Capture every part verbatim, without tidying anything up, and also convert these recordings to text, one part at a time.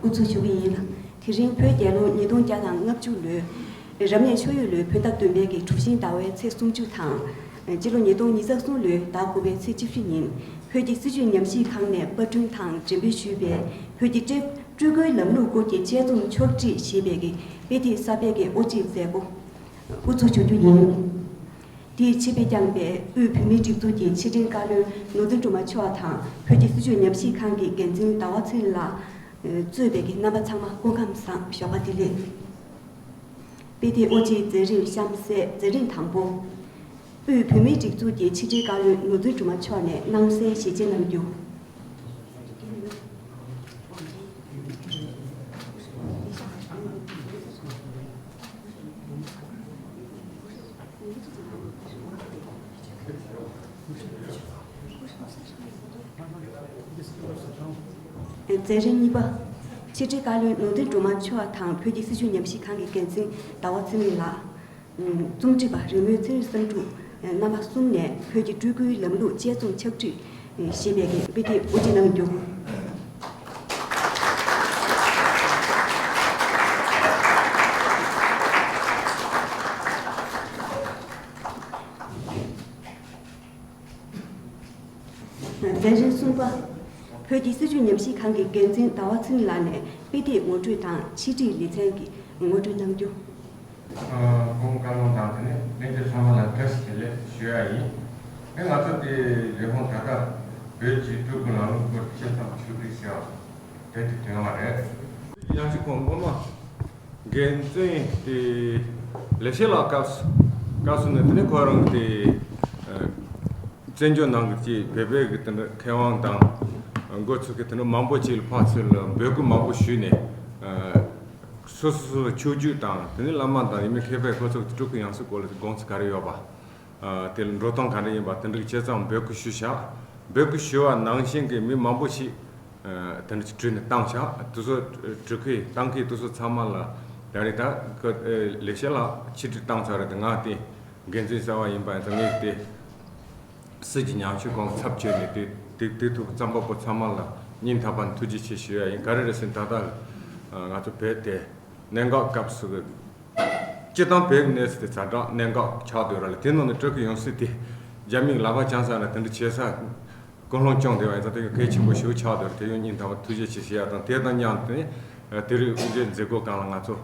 དབུ་འཛུགས་ཞུ་གི་ཡིན། དེ་རིང་བོད་རྒྱལ་ལོ་ཉིས་སྟོང་བརྒྱ་དང་ལྔ་བཅུ་ལོའི་རབ་གནས་ཆུ་ཡོས་ལོའི་བོད་ཟླ་བདུན་པའི་གི་དྲུག་ཤིང་ཟླ་བའི་ཚེས་སུམ་ཅུ་དང་། སྤྱི་ལོ་ཉིས་སྟོང་ཉི་ཤུ་རྩ་གསུམ་ལོའི་ཟླ་དགུ་པའི་ཚེས་བཅུ་བཞི་ཉིན་བོད་ཀྱི་སྲིད་བྱུས་ཉམས་ཞིབ་ཁང་ནས་པར་སྐྲུན་དང་འགྲེམས་སྤེལ་ཞུས་པའི་བོད་ཀྱི་སྤྲུལ་སྐུའི་ལམ་ལུགས་སྐོར་གྱི་དཔྱད་རྩོམ་ཕྱོགས་བསྒྲིགས་ཞེས་པའི་གི་དཔེ་དེབ་གསར་པའི་གི་དབུ་འབྱེད་མཛད་སྒོ་དབུ་འཛུགས་ཞུ་རྒྱུ་ཡིན། དེའི་ཆེད་ཕེབས་བསྐྱངས་པའི་དབུས་བོད་མིའི་སྒྲིག་འཛུགས་ཀྱི་ཕྱི་དྲིལ་བཀའ་བློན་ནོར་འཛིན་སྒྲོལ་མ་མཆོག་དང་བོད་ཀྱི་སྲིད་བྱུས་ཉམས་ཞིབ་ཁང་གི་འགན་འཛིན་ཟླ་བ་ཚེ་རིང་ལགས་གཙོས་པའི་གི་རྣམ་པ་ཚང་མ་སྐུ་ཁམས་བཟང་། ཞོགས་པ་བདེ་ལེགས། དཔེ་དེབ་དབུ་འབྱེད་མཛད་རིམ་གཤམ་གསལ། མཛད་རིམ་དང་པོ། དབུས་བོད་མིའི་སྒྲིག་འཛུགས་ཀྱི་ཕྱི་དྲིལ་བཀའ་བློན་ནོར་འཛིན་སྒྲོལ་མ་མཆོག་ནས་སྣང་གསལ་ཞལ་ཕྱེ་གནང་རྒྱུ། མཛད་རིམ་གཉིས་པ། ཕྱི་དྲིལ་བཀའ་བློན་ནོར་འཛིན་སྒྲོལ་མ་མཆོག་དང་བོད་ཀྱི་སྲིད་བྱུས་ཉམས་ཞིབ་ཁང་གི་འགན་འཛིན་ཟླ་བ་ཚེ་རིང་ལགས། རྩོམ་སྒྲིག་པ་རིག་མོལ་ཚེ་རིང་བསམ་འགྲུབ། རྣམ་པ་གསུམ་ནས་བོད་ཀྱི་སྤྲུལ་སྐུའི་ལམ་ལུགས་དཔྱད་རྩོམ་ཕྱོགས་བསྒྲིགས་ཞེས་པའི་གི་དཔེ་དེབ་དབུ་འབྱེད་གནང་རྒྱུ། མཛད་རིམ་གསུམ་པ། བོད་ཀྱི་སྲིད་བྱུས་ཉམས་ཞིབ་ཁང་གི་འགན་འཛིན་ཟླ་བ་ཚེ་རིང་ལགས་ནས་དཔེ་དེབ་ངོ་སྤྲོད་དང་ཕྱི་སྒྲིག་ལེ་ཚན་གྱི་ངོ་སྤྲོད་གནང་རྒྱུ། ཨ། སྐུ་ངོ་བཀའ་བློན་དང་དེ་ནས་ལྷན་རྒྱས་ཚང་མ་ལ་བཀྲ་ཤིས་བདེ་ལེགས་ཞུ་ཡ་ཡིན། ཨེ། ང་ཚོ་དེ་རེ་སྐོང་ད་ལྟ་བོད་ཀྱི་སྤྲུལ་སྐུ་ལམ་ལུགས་སྐོར་དཔྱད་རྩོམ་ཕྱོགས་བསྒྲིགས་བྱས་པ་དེ་དེ་དོན་བ་རེད། ཡང་ཅིག་གོང་སྔོན་མ་འགན་འཛིན་དེ་ལེགས་བཤད་ལགས་སྐབས་སུ་སྐབས་སུ་ནས་དེ་ནས་ཁོ་རང་གི་དེ་ཨ་བཙན་བྱོལ་ནང་གི་ཅིག་བོད་པའི་གི་དེ་འདྲ་མཁས་དབང་དང་འགོ་ཚུགས་ཀྱི་དེ་འདྲ་མང་པོ་ཅིག་ལ་ཕར་ཚུར་ལ་འབོད་སྐུལ་མང་པོ་ཞུས་ནས། ཨ། སོ་སོ་སོ་སོ་ཆོས་བརྒྱུད་དང་དེ་ནས་བླ་མ་དང་ཡུལ་མི་མཁས་པའི་ཁོ་ཚོ་སྤྲུལ་སྐུ་ཡང་སྲིད་སྐོར་ལ་དགོངས་ཚུལ་ག་རེ་ཡོད་པ། ཨ། དེ་ལ་འགྲོ་སྟངས་ག་འདྲ་ཡིན་པ་དེ་འདྲ་གི་དཔྱད་རྩོམ་འབོད་སྐུལ་ཞུས་ཤག་འབོད་སྐུལ་ཞུས་པ་ནང་བཞིན་གྱི་མི་མང་པོ་ཞིག་ཨ། དེ་འདྲ་ཅིག་བྲིས་ནས་བཏང་ཤག་དེ་ཚོ་སྤྲུལ་སྐུ་བཏང་མཁན་དེ་ཚོ་ཚང་མ་ལ་ད་རེས་ད་ཁོ་ལེགས་བཤད་ལགས་ཕྱི་དྲིལ་བཏང་ཚར་རེད། དེ་ང་དེ་འགན་འཛིན་གསར་པ་ཡིན་པ་ཡིན་ཙང་ངས་དེ། སྲིད་ཀྱི་ཉམས་ཞིབ་ཁང་ཚབ་བྱས་ནས་དེ་དེ་དེ་ཐུག་རྩོམ་པ་པོ་ཚང་མ་ལ་སྙིང་ཐག་པ་ནས་ཐུགས་རྗེ་ཆེ་ཞུ་ཡ་ཡིན། ག་རེ་རེད་ཟེར་ན་ད་ལྟ་ང་ཚོ་བོད་དེ་གནད་འགག་སྐབས་སུ་སྤྱི་བཏང་བོད་ཀྱི་གནས་ཚུལ་དེ་ཛ་དྲག་གནད་འགག་ཆགས་བསྡད་ར་ལ། དེ་ནང་ནས་སྤྲུལ་སྐུ་ཡང་སྲིད་དེ་རྒྱ་མིས་ལག་པ་འཆང་ས་ལ་དེ་འདྲ་བྱེད་ས་ཀུན་སློང་བྱུང་བསྡད་པ་ཡིན་ཙང་དེ་ཡང་གལ་ཆེན་པོ་ཞིག་ཆགས་བསྡད་ར། དེ་ཡང་སྙིང་ཐག་པ་ཐུགས་རྗེ་ཆེ་ཞུ་ཡ་དང་། དེ་དང་མཉམ་དུ་དེ་རིང་དབུ་འབྱེད་མཛད་སྒོ་སྒང་ལ་ང་ཚོ་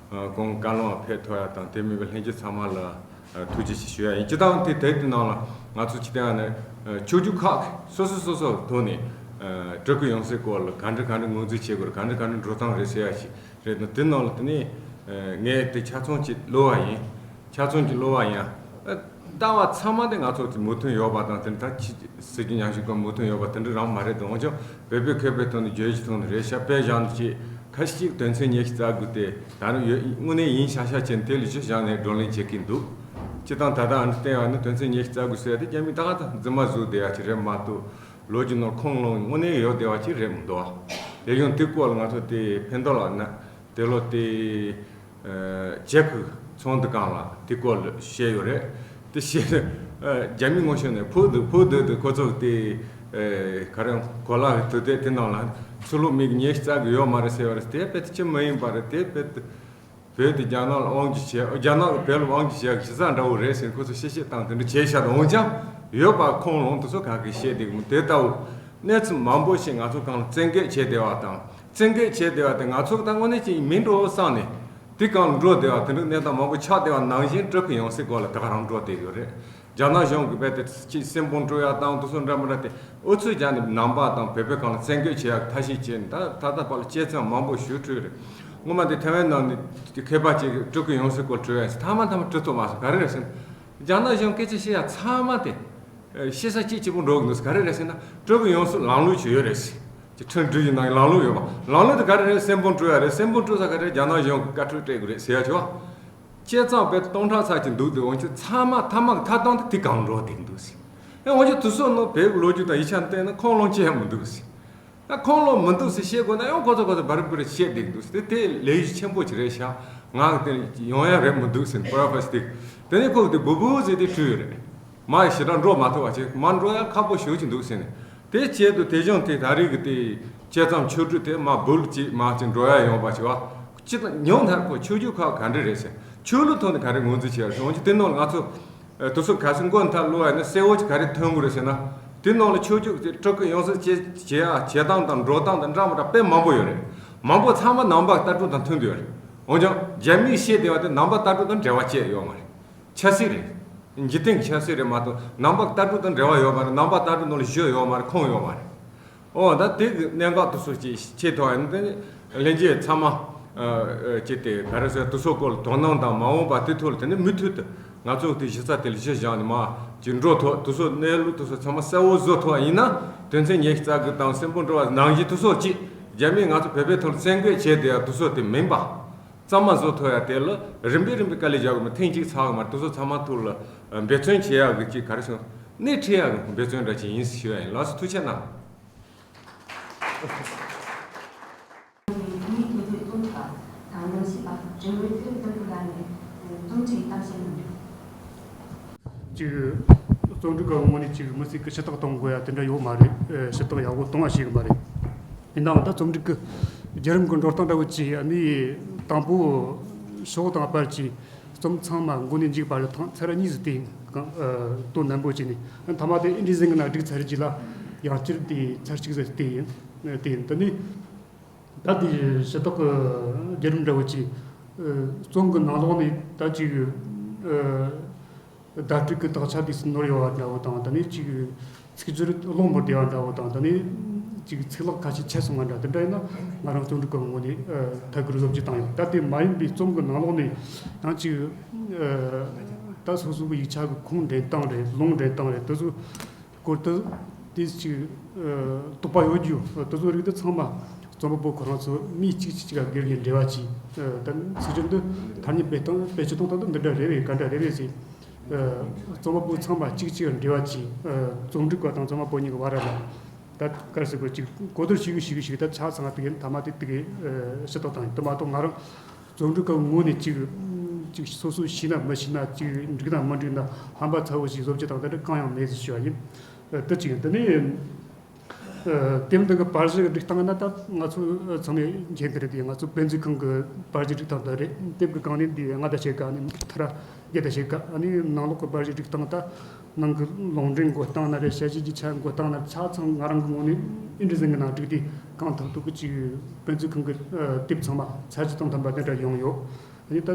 སྐུ་ངོ་བཀའ་བློན་ཕེབས་ཐུབ་ཡ་དང་དེ་མིན་པའི་ལྷན་རྒྱས་ཚང་མ་ལ་ཐུགས་རྗེ་ཆེ་ཞུ་ཡ་ཡིན། སྤྱི་བཏང་དེ་དེབ་དེ་ནང་ལ་ང་ཚོ་སྤྱི་བཏང་ནས་ཆོས་བརྒྱུད་ཁག་སོ་སོ་སོ་སོ་ཐོག་ནས་སྤྲུལ་སྐུ་ཡང་སྲིད་སྐོར་ལ་ག་འདྲ་ག་འདྲ་ངོས་འཛིན་བྱེད་དགོས་རེད། ག་འདྲ་ག་འདྲ་འགྲོ་སྟངས་རེད་ཟེར་ཡ་ཞིག་རེད་འདུག་དེ་ནང་ལ་དེ་ནས་ངས་དེ་ཆ་ཚང་ཅིག་ཀློག་པ་ཡིན། ཆ་ཚང་ཅིག་ཀློག་པ་ཡིན། ལྟ་བ་ཚང་མ་དེ་ང་ཚོ་དེ་མོས་མཐུན་ཡོད་པ་དང་། དེ་ནི་ད་ཕྱི་སྲིད་ཀྱི་ཉམས་ཞིབ་ཁང་མོས་མཐུན་ཡོད་པ་དེ་འདྲ་རང་མ་རེད་འདུག་འོན་ཀྱང་བོད་པའི་མཁས་པའི་ཐོག་ནས་བརྗོད་གཞི་ཐོག་ནས་རེད་ཤག་དཔེ་བཞག་ན་ཅིག་ཁ་ཤས་ཀྱིས་དོན་ཚན་ཉི་ཤུ་རྩ་དགུ་དེ་ད་ནི་ཡོད་དངོས་གནས་ཡིན་ཤག་ཤག་བྱས་ནས་དེ་ལ་གཞི་བཞག་ནས་བགྲོ་གླེང་བྱེད་ཀྱི་འདུག་སྤྱིར་བཏང་ད་ལྟ་ཨ་ནི་བལྟས་པ་ནི་དོན་ཚན་ཉི་ཤུ་རྩ་དགུ་ཟེར་ཡ་དེ་རྒྱ་མིས་ད་ག་ད་རྫུན་མ་བཟོས་བསྡད་ཡ་ཅིག་རེད་མ་གཏོགས་ལོ་རྒྱུས་ནང་ཁུངས་ལུང་དངོས་གནས་ཡོད་བསྡད་པ་ཅིག་རེད་མི་འདུག་དེ་ཡང་དེ་སྐོར་ལ་ང་ཚོ་དེ་ཕན་ཐོགས་ལ་ན་དེ་ལོ་དེ། ཨ། ཇེ་ཁུ་ཚོང་འདུ་ཁང་ལ་དེ་སྐོར་ལ་བཤད་ཡོད་རེད། དེ་བཤད་ན་རྒྱ་མི་ངོ་ཤེས་ནས་ཕུ་དུ་ཕུ་དུ་དུ་ཁོ་ཚོ་དེ་ག་རེ་གོ་ལ་གི་དུས་དེབ་དེ་ནང་ལ་ཚུར་ལོག་མི་གི་ཉེས་རྩ་གི་ཡོད་མ་རེད་ཟེར་བ་རེད། དེ་དཔེ་དེ་ཅི་མ་ཡིན་པ་རེད། དེ་དཔེ་དེ་བོད་དེ་རྒྱ་ནག་ལ་དབང་སྒྱུར་བྱས། རྒྱ་ནག་གི་བོད་ལ་དབང་སྒྱུར་བྱས་གི་གཞི་རྩ་འདྲ་བོ་རེད་ཟེར་ཁོ་ཚོ་བཤད་བཤད་བཏང་དེ་འདྲ་བྱས་ཤག་འོན་ཀྱང་ཡོད་པ་ཁུངས་ལུང་དེ་ཚོ་ག་གི་བཤད་བསྡད་གི་མོ་དེ་ལྟ་བུ། གནས་ཚུལ་མང་པོ་ཞིག་ང་ཚོ་གང་ལ་བཙན་སྐད་བྱས་བསྡད་པ་དང་། བཙན་སྐད་བྱས་བསྡད་པ་དེ་ང་ཚོ་ད་དངོས་གནས་ཅིག་མིན་འགྲོ་བསམ་ནས་དེ་གང་ལ་འགྲོ་བསྡད་པ་དེ་འདྲ་གནས་སྟངས་མང་པོ་ཆགས་བསྡད་པ་ནང་བཞིན་སྤྲུལ་སྐུ་ཡང་སྲིད་སྐོར་ལ་ད་ག་རང་འགྲོ་བསྡད་ཡོད་རེད། རྒྱ་ནག་གཞུང་གིས་རྦད་དེ་ཅིག་སྲན་ཕུང་བཀྲུ་ཡ་དང་དེ་ཚོ་འདྲ་མི་འདྲ་དེ་ཨུ་ཚུགས་རྒྱག་ནས་ནང་པ་དང་བོད་པའི་གང་ལ་བཙན་སྐད་བྱེད་ཡ་ཐབས་ཤེས་བྱས་ནས་ད་ད་ལྟ་བར་ལ་དཔྱད་རྩོམ་མང་པོ་ཞིག་བྲིས་རེད། སྔོན་མ་དེ་ཐེ་ཝན་ནང་ནས་མཁས་པ་ཅིག་གིས་སྤྲུལ་སྐུ་ཡང་སྲིད་སྐོར་བྲིས་ཡ་ཡིན་ཟེར་མཐའ་མ་མཐའ་མ་བྲིས་ཐུབ་མ་སོང་། ག་རེ་རེད་ཟེར་ན། རྒྱ་ནག་གཞུང་སྐད་ཆ་བཤད་ཡ་ཚང་མ་དེ། ཨ། བཤད་ས་གཅིག་གཅིག་པུ་འགྲོ་གི་འདུག་ག་རེ་རེད་ཟེར་ན་སྤྲུལ་སྐུ་ཡོངས་སུ་ལམ་ལུགས་ཅིག་ཡོད་རེད་ཟེར། ཅིག་ཁྲིམས་སྒྲིག་གཞི་ནང་ལམ་ལུགས་ཡོད་པ། ལམ་ལུགས་དེ་ག་རེ་རེད། སྲན་ཕུང་བཀྲུ་ཡ་རེད། སྲན་ཕུང་བཀྲུ་ས་ག་རེ་རྒྱ་ནག་གཞུང་གི་བཀའ་འཁྲོལ་སྤྲད་དགོས་རེད་ཟེར་ཡ་ཆོག་དཔྱད་རྩོམ་དཔེ་སྟོང་ཕྲག་ཚར་གཅིག་འདུག་དེ་འོན་ཀྱང་ཚང་མ་མཐའ་མ་གི་མཐའ་སྟངས་དེ་དེ་གང་འགྲོ་དེ་འདུག་ཟེར། ཨེ་འོན་ཀྱང་དུས་ཚོད་ནང་བོད་ཀྱི་ལོ་རྒྱུས་དང་ཡིག་ཆ་བལྟས་ན་ཁུངས་ལུང་ཅི་ཡང་མི་འདུག་ཟེར། ད་ཁུངས་ལུང་མི་འདུག་ཟེར་བཤད་དགོས་ན་ཡང་ཁོ་ཚོ་ཁོ་ཚོ་བར་བར་བཤད་བསྡད་འདུག་ཟེར། དེ་དེ་ལས་གཞི་ཆེན་པོ་ཅིག་རེད་ཤག་ང་གི་དེ་ཡོང་ཡ་རེད་མི་འདུག་ཟེར། པ་ར་པ་ཞིག་དེ་དེ་ནས་ཁོ་གི་དེ་བུ་བུ་ཟེར་དེ་བྲིས་ཡོད་རེད། མ་ཞེ་དྲག་འགྲོ་མ་ཐུབ་པ་ཅིག་མ་འགྲོ་ཡ་ཁག་པོ་ཞེ་པོ་ཅིག་འདུག་ཟེར་ནས། དེ་ཆེད་དུ་དེ་གཞུང་དེ་ད་རེས་ཀྱི་དེ་ བྱས་ཙང་ཆོས་དྲུག་དེ་མ་འབུལ་ཅིག་མ་ཅིག་འགྲོ་ཡ་ཡོང་བ་ཞིག་བ། ཅི་དང་ཉུང་མཐར་ཁོ་ཆོས་བརྒྱུད་ཁག་ག་འདྲ་རེད་ཟེར། ཆོས་ལུགས་ཐོག་ནས་ག་རེ་ངོས་འཛིན་བྱས་ཡོད་རེད། འོན་ཀྱང་དེ་ནང་ལ་ང་ཚོ་དུས་ཚོད་ག་ཚོད་མགོ་མཐའ་བསླུ་བ་ཡིན་ན་གསལ་བོ་ཅིག་ག་རེ་ཐོན་གི་རེད་ཟེར་ན། དེ་ནང་ལ་ཆོས་བརྒྱུད་ཀྱི་སྤྲུལ་སྐུ་ཡོངས་སུ་བྱེད་བྱེད་ཡ་བྱེད་སྟངས་དང་འགྲོ་སྟངས་དང་འདྲ་མི་འདྲ་དཔེ་མང་པོ་ཡོད་རེད། མང་པོ་ཚང་མ་ནང་པ་ལྟ་གྲུབ་དང་མཐུན་བསྡད་ཡོད་རེད། འོན་ཀྱང་རྒྱ་མིས་བཤད་བསྡད་པ་དེ་ནང་པ་ལྟ་གྲུབ་དང་འབྲེལ་བ་བཅད་ཡོད་མ་རེད། ཆབ་སྲིད་རེད། འཇིག་རྟེན་གྱི་ཆབ་སྲིད་རེད་མ་གཏོགས་ནང་པ་ལྟ་གྲུབ་དང་འབྲེལ་བ་ཡོད་མ་རེད། ནང་པ་ལྟ་གྲུབ་ནང་ལ་བཞུགས་ཡོད་མ་རེད། ཁོངས་ཡོད་མ་རེད། ཨོ་ད་དེ་གི་གནད་འགག་དེ་ཚོ་ཅིག་ཆེད་ཐོག་ཡིན་དེ་ལྷན་རྒྱས་ཚང་མ་ཨ་ཨ་ཅིག་དེ་ག་རེ་ཟེར་དེ་ཚོ་སྐོར་ལ་དོ་སྣང་དང་མ་འོངས་པ་དེ་ཐོག་ལ་དེ་ནི་མུ་མཐུད་དུ་ང་ཚོ་དེ་གཞི་རྩ་དེ་ལ་གཞི་བཞག་ནས་མ་ཅིག་འགྲོ་ཐོག་དེ་ཚོ་གནས་ལུགས་དེ་ཚོ་ཚང་མ་གསལ་བོ་བཟོ་ཐུབ་པ་ཡིན་ན་དོན་ཚན་ཉི་ཤུ་རྩ་དགུ་དང་སྲིན་པོ་འགྲོ་བ་ནང་བཞིན་དེ་ཚོ་ཅིག་རྒྱ་མིས་ང་ཚོ་བོད་པའི་ཐོག་ལ་བཙན་རྒོལ་བྱས་བསྡད་ཡ་དེ་ཚོ་དེ་མིན་པ། གཙང་མ་བཟོ་ཐུབ་ཡ་དེ་ལ་རིམ་པས་རིམ་པས་དཀའ་ལས་རྒྱག་དགོས་མོད་ཐེངས་གཅིག་ཚར་གི་མ་རེད། དེ་ཚོ་ཚང་མ་ཐུགས་ལ་འབད་བརྩོན་བྱེད་ཡ་གི་ཅིག་ག་རེ་ཟེར་སྣེ་ཁྲིད་ཡ་གི་འབད་བརྩོན་འདྲ་ཅིག་ཡིན་ཞུ་ཡ་ཡིན། ལགས་སོ། ཐུགས་རྗེ་གནང་། ཐོན་མིའི་དེ་དུས་རྩོམ་པ་དང་ཉམས་ཞིབ་པ་འབྲེལ་བའི་ཚུལ་འདི་གི་ལ་ནས་རྩོམ་སྒྲིག་གཏམ་བཤད་གནང་རྒྱུ། གཅིག་རྩོམ་སྒྲིག་གི་ངོས་ནས་གཅིག་མི་ཚེ་གི་ཞུ་དག་གཏོང་དགོས་ཡ་དེ་འདྲ་ཡོད་མ་རེད། ཞུ་དག་ཡག་པོ་གཏོང་བ་ཞིག་མ་རེད། ཡིན་ནའང་ད་རྩོམ་སྒྲིག་གི་བརྒྱུད་རིམ་གི་འགྲོ་སྟངས་འདྲ་བོ་ཅིག་ནི་དང་པོ་ཤོག་དང་པར་གྱི་རྩོམ་ཚང་མ་མགོ་ནས་མཇུག་བར་ལ་ཐང་ཚར་གཉིས་སུ་བལྟས་ཡིན། དོན་དམ་པོ་བྱས་ནས་མཐའ་མ་དེ་ཨིན་ཌི་ཟིན་གི་ནང་བསྒྲིགས་ཚར་རྗེས་ལ་ཡང་བསྐྱར་དེ་ཚར་གཅིག་སུ་བལྟས་ཡིན། དེ་ཡིན་དེ་ནི། ད་དེ་ཞུ་དག་གི་བརྒྱུད་རིམ་འདྲ་བོ་ཅིག་རྩོམ་གྱི་ནང་ལོགས་ནས་ད་ཅིག་བརྡ་སྤྲོད་ཀྱི་དག་ཆ་དེ་སུ་ནོར་ཡོད་པ་འདྲ་བོ་དང་། ད་ནི་ཅིག་ཚིག་སྦྱོར་ཀློག་མི་བདེ་བ་འདྲ་བོ་དང་། ད་ནི་ཅིག་ཚིག་ལྷག་ཁ་ཤས་ཆད་སོང་བ་འདྲ་དེ་འདྲ་ཡིན་ན་ང་རང་རྩོམ་སྒྲིག་གི་ངོས་ནས་ཐད་ཀར་བཟོ་བཅོས་བཏང་ཡོད། ད་དེ་མ་ཡིན་པའི་རྩོམ་གྱི་ནང་ལོགས་ནས་ཡང་ཅིག་ད་སོ་སོ་གི་ཡིག་ཆ་གི་ཁུངས་འདྲེན་སྟངས་རེད། ལུང་འདྲེན་སྟངས་རེད། དེ་ཚོ་སྐོར་དུ་དེ་ཅིག་ཨ་དོགས་པ་ཡོད་རྒྱུ་དེ་ཚོ་རིགས་དེ་ཚང་མ་རྩོམ་པ་པོ་ཁོ་རང་ཚོ་མི་གཅིག་གཅིག་གཅིག་ག་སྒེར་གྱི་འབྲེལ་བ་གྱིས། ཨ་ད་ཚིག་སྦྱོར་འདི་ཐ་སྙད་སྤེལ་སྟངས་བེད་སྤྱོད་གཏོང་སྟངས་འདི་འདི་འདྲ་རེད་པས་ག་འདྲ་རེད་པས་ཟེར། ཨ་རྩོམ་པ་པོ་ཚང་མ་གཅིག་གཅིག་ག་འབྲེལ་བ་གྱིས། ཨ་རྩོམ་སྒྲིག་པ་དང་རྩོམ་པ་པོ་གཉིས་ཀྱི་བར་ལ་ད་ག་རེ་ཟེར་དགོས། ཅིག་གོ་བསྡུར་བྱེད་གི་བྱེད་གི་བྱེད་གི་ད་ཆ་ཚང་དེ་གའི་མཐའ་མ་དེ་དེ་གའི་ཨ་ཞུ་དག་བཏང་ཡིན། དེ་མ་གཏོགས་ང་རང་རྩོམ་སྒྲིག་གི་ངོས་ནས་ཅིག་ཅིག་སོ་སོས་ཤེས་ན་མི་ཤེས་ན། ཅིག་འགྲིག་ན་མི་འགྲིག་ན། ཧམ་པ་ཚ་བོ་ཞིག་བཟོ་བཅོས་དང་དེ་འདྲ་གང་ཡང་མེད་ཟེར་ཞུ་བ་ཡིན། ཨ་དེ་གཅིག་ཡིན། དེ་ནས་ཨ་དེབ་འདི་གི་པར་གཞི་སྒྲིག་སྟངས་ན་ད་ང་ཚོ་ཚང་མས་མཁྱེན་གི་རེད། དེ་ང་ཚོ་དཔེ་མཛོད་ཁང་གི་པར་གཞི་སྒྲིག་སྟངས་འདི་རེད། དེབ་ཀྱི་རྐང་ནི་འདི་ལྔ་དང་ཕྱེད་ཀ་ནི་ཐ་ར་བརྒྱད་དང་ཕྱེད་ཀ་ནི་ནང་ལོགས་ཀྱི་པར་གཞི་སྒྲིག་སྟངས་ད། ནང་གི་ལུང་འདྲེན་འགོད་སྟངས་ན་རེད། ཞལ་བཞེས་ཀྱི་ཆ་འགོད་སྟངས་ན་རེད། ཆ་ཚང་ང་རང་གི་ངོས་ནས་ཨིན་ཌི་ཟན་གྱི་ནང་བསྒྲིགས་ཏེ་གང་ཐུབ་ཐུབ་ཀྱི་ཅིག་དཔེ་མཛོད་ཁང་གི་ཨ་དེབ་ཚང་མ་ཚར་གཅིག་དང་མཐུན་པ་དེ་འདྲ་ཡོང་ཡོད། ཨ་ནི་ད་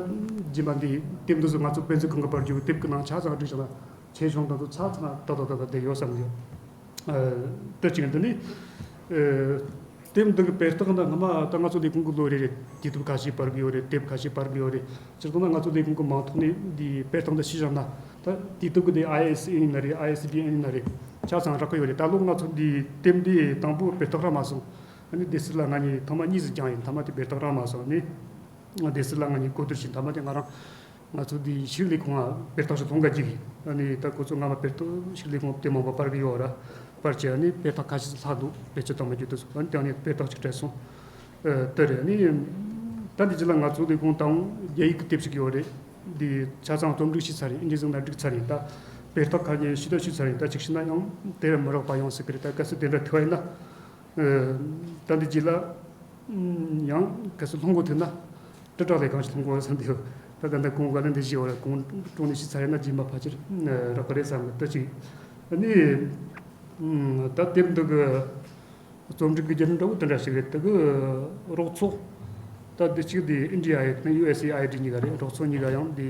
རྗེས་མ་འདི་དེབ་འདི་ཚོ་ང་ཚོ་དཔེ་མཛོད་ཁང་གི་པར་བརྒྱུད་དེབ་ཀྱི་ནང་ཆ་ཚང་བསྒྲིགས་བཞག་ན་ཆེ་ཆུང་དང་དུ་ཆ་ཚང་ཏག་ཏག་ཏག་ཏག་བསྡད་ཡོད་བསམ་ཡོད། ཨ་དེ་གཅིག་འདི་ནི་ཨ་དེབ་འདི་གི་དཔེ་རྟགས་འདི་སྔ་མ་ད་ང་ཚོ་ལས་ཁུངས་ཀྱི་ལོ་རེ་རེ་དུས་དེབ་ཁ་ཤས་པར་གི་ཡོད་རེད། དེབ་ཁ་ཤས་པར་གི་ཡོད་རེད། སྤྱིར་བཏང་ན་ང་ཚོ་ལས་ཁུངས་ཀྱི་མིང་ཐོག་ནས་འདི་དཔེ་རྟགས་འདི་ཞུས་བཞག་ན། ད་དུས་དེབ་ཀྱི་འདི་ཨའི་ཨེས་ཨི་ཡིན་ན་རེད། ཨའི་ཨེས་བི་ཨེན་ཡིན་ན་རེད། ཆ་ཚང་རག་གི་ཡོད་རེད། ད་ལོ་ང་ཚོ་འདི་དེབ་འདི་དང་པོ་དཔེ་རྟགས་རག་མ་སོང་། ཨ་ནི་སྡེ་སྲིད་ལ་ང་གཉིས་ཐེངས་མ་གཉིས་སུ་བརྒྱངས་ཡིན། མཐའ་མ་དེ་དཔེ་རྟགས་རག་མ་སོང་། ཨ་ནི་སྡེ་སྲིད་ལ་ང་གཉིས་གོ་བསྡུར་བྱས། མཐའ་མ་དེ་ང་རང་ང་ཚོ་འདི་ཕྱི་ལས་ཁུངས་ལ་དཔེ་རྟགས་ཤིག་ལྷུང་ག་བརྒྱབ་ཡིན། ཨ་ནི་ད་ཁོ་ཚོ་སྔ་མ་དཔེ་རྟགས་ཕྱི་ལས་ཁུངས་དེ་མང་པོ་པར་གི་ཡོད་ར། པར་བྱས། ཨ་ནི་དཔེ་རྟགས་ཁ་ཤས་ལྷག་འདུག་བེད་སྤྱོད་གཏོང་མི་རྒྱུ་དེ་ཚོ། ཨ་ནི་དེ་ནས་དཔེ་རྟགས་ཅིག་སྤྲད་སོང་། ཨ་དེ་རེད། ཨ་ནི་ད་འདི་རྗེས་ལ་ང་ཚོ་ལས་ཁུངས་དང་རྒྱ་ཡིག་གི་དེབ་ཅིག་ཡོད་རེད། འདི་ཆ་ཚང་རྩོམ་སྒྲིག་ཞུས་ཚར་ཡིན། ཨིན་ཇི་ཟིག་ན་བསྒྲིགས་ཚར་ཡིན། ད་དཔེ་རྟགས་ཁ་ཉན་ཞུ་དག་ཞུས་ཚར་ཡིན། ད་ཅིག་ཞུས་ན་ཡང་དེ་ར་མི་རག་པ་ཡོང་སྲིད་གི་རེད། ད་གལ་སྲིད་དེ་འདྲ་ཐུག་པ་ཡིན་ན། ཨ་ད་འདི་རྗེས་ལ་ཡང་གལ་སྲིད་ལྷུང་དགོས་ཐུག་ན་དྲིལ་བསྒྲགས་ལས་ཁང་ཞིག་ལྷུང་དགོས་བསམ་གི་འདུག་ད་ད་ལྟ་གོང་ག་ལ་འདི་བཞི་བར་གོང་དྲུང་ནས་ཞུས་ཚར་ཡིན་ན་རྗེས་མ་ཕལ་ཆེར་རག་གི་རེད་བསམ་གི། ད་ཅིག་ཨ་ནི་ད་དེབ་འདི་གི་རྩོམ་སྒྲིག་གི་བརྒྱུད་རིམ་འདྲ་བོ་དེ་འདྲ་ཞིག་རེད། དེ་གི་རོགས་ཚོགས་ད་འདི་གཅིག་འདི་ཨིན་ཌི་ཡ་ཡི་ཡུ་ཨེས་ཨེ་ཨའི་ཌི་གཉིས་ཀ་རེད། རོགས་ཚོགས་གཉིས་ཀ་ཡང་འདི་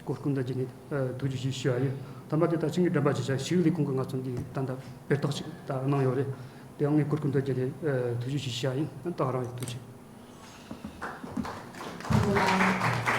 གོ་སྐོན་དང་བརྒྱུད་ནས་ཐུགས་རྗེ་ཆེ་ཞུ་བ་ཡིན། ཐ་མ་དེ་ད་ཆིང་གི་འགྲམ་པ་ཆེ་ཤ་ཞིག་ལས་ཁུངས་ཀྱི་ང་ཚོ་འདི་ད་ལྟ་དཔེ་རྟགས་ཤིག་ད་གནང་ཡོད་རེད། དེ་ཡང་ངས་གོ་སྐོན་དང་བརྒྱུད་ནས་ཐུགས་རྗེ་ཆེ་ཞུ་བ་ཡིན། ད་རང་ཡོད། ཐུགས་རྗེ་ཆེ།